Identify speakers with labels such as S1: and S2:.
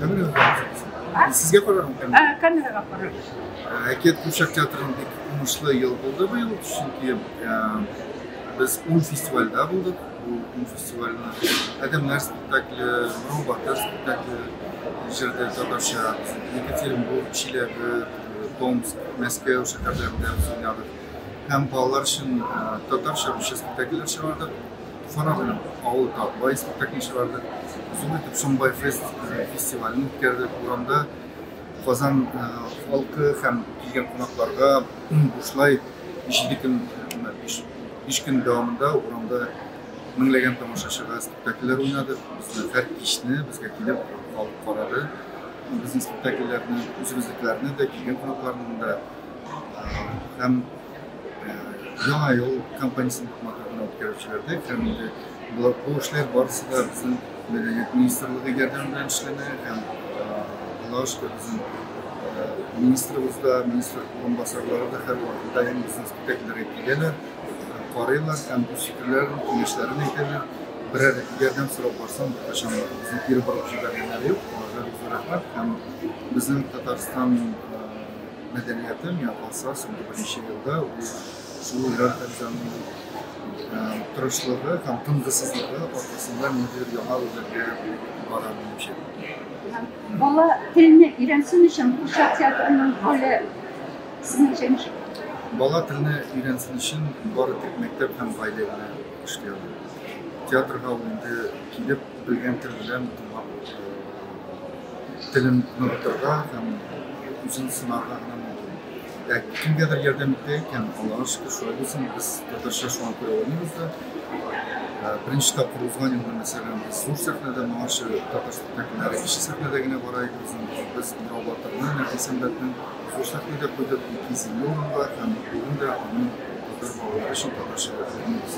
S1: Камерага карап. Сезгә карармы камера?
S2: Камерага карап.
S1: Әкият курчак театрының бик уңышлы ел булды быел, чөнки без 10 фестивальдә булдык. Бу 10 фестивальне Адәмнәр спектакле, Мырау Батыр спектакле җырды татарча, Екатеринбург, Чиләбе, Томск, Мәскәү шәһәрләрендә без уйнадык. Һәм балалар өчен татарча, русча спектакльләр чыгардык. Туфан абыйның Авыл Татлыбай спектаклен чыгардык. Зур итеп Шомбай фест фестивален үткәрдек. Урамда Казан халкы һәм килгән кунакларга бушлай 7 көн, 5 көн дәвамында урамда меңләгән тамашачыга спектакльләр уйнадык. Безне һәр кичне безгә килеп халык карады. Безнең спектакльләрне, үзебезнекеләрне дә, килгән кунакларның да һәм Яңа ел кампаниясен бик матур гына үткәреп җибәрдек һәм инде болар бу эшләр барысы да безнең мәдәният министрлыгы ярдәме белән эшләнә һәм Аллага шөкер, безнең министрыбыз да, министр урынбасарлары да һәрвакыт даим безнең спектакльләргә киләләр, карыйлар һәм үз фикерләрен, киңәшләрен әйтәләр. Берәр ярдәм сорап барсаң, беркайчан безне кире борып җибәргәннәре юк. Аларга бик зур рәхмәт һәм безнең Татарстан мәдәнияте, миңа калса, соңгы берничә елда ул шул Илдар Хәмзәнең тырышлыгы һәм тынгысызлыгы аркасында ниндидер яңа үрләргә бара, минемчә.
S2: Бала телне өйрәнсен өчен курчак театрының роле сезнеңчә ничек?
S1: Бала телне өйрәнсен өчен бары тик мәктәп һәм гаилә генә эшли ала. Театрга ул инде килеп, белгән тел белән тыңлап телен ныгытырга һәм үзен сынарга гына мөмкин. Ә кемгәдер ярдәм итә икән, Аллага шөкер, шулай булсын, без татарча шуңа күрә уйныйбыз да. Беренче тапкыр узган елны, мәсәлән, без зур сәхнәдә, моңарчы татар спектакльләре кече сәхнәдә генә бара иде безнең. Без Мырау Батырны, Нәфис Сәнгатьнең зур сәхнәдә куйдык, 250 урынга һәм бүген дә аны татар балалары өчен татарча уйныйбыз.